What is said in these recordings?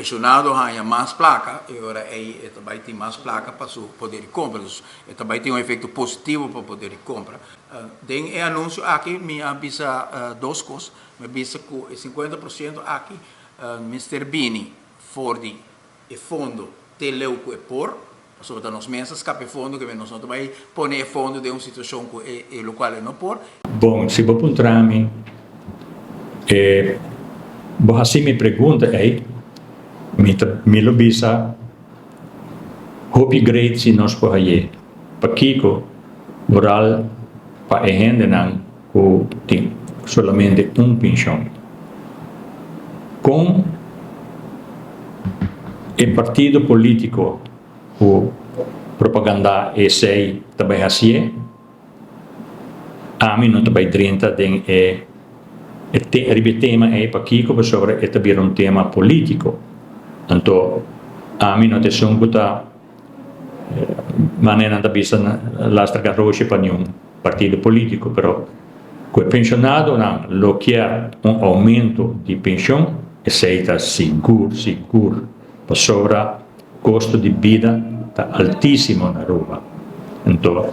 Pensionado haña mas placa, e ora ey e ta bay tin mas placa pa su poder di compra. Dus e ta bay tin un efecto positivo pa poder di compra. Den e anuncio aki mi a bisa dos cos. Mi a bisa cu e 50% aki mester bini for di e fondo te leu cu e por, pasobra ta nos mes a scapa e fondo, ke nos no ta bay pone e fondo den un situacion cu e locual e no por. Bon, si bo puntra mi, e bo haci mi pregunta ey, mi ta mi lo bisa hopi great si nos por haye. Pakico? Vooral pa e hendenan cu tin solamente un pension. Con e partido politico cu propaganda esey ta bay hacié? Ami no ta bay drenta den e riba e tema ey pakico pasobra e ta bira un tema politico. Anto ami no ta esun cu ta manera nan ta bisa lastra garoshi pa niun partido politico, pero cu e pensionadonan lo kier un aumento di pension, esey ta sigur sigur pasobra costo di bida ta altisimo na Aruba. Anto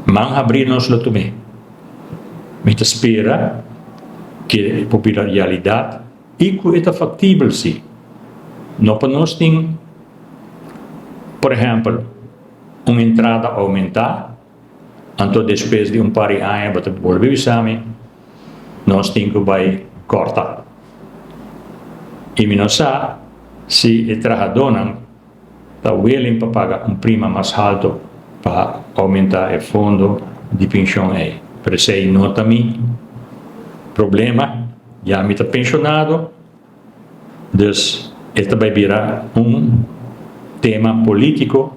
man habri nos lo tum'e. Mi ta spera cu e por bira realidad y cu e ta factibel si. No pa nos tin, por ehempel, un entrada aumenta, anto despues di un par di aña bo ta bolbe bisa mi, nos tin cu bay corta. Y mi no sa si e trahadonan ta willing pa paga un prima mas halto pa aumenta e fondo di pension ey. Pero esey no ta mi problema, ya mi ta pensionado. Dus e ta bai bira un tema politico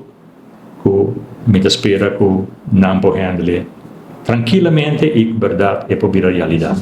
cu mi ta spera cu nan por handle trankilamente y cu berdad e por bira realidad.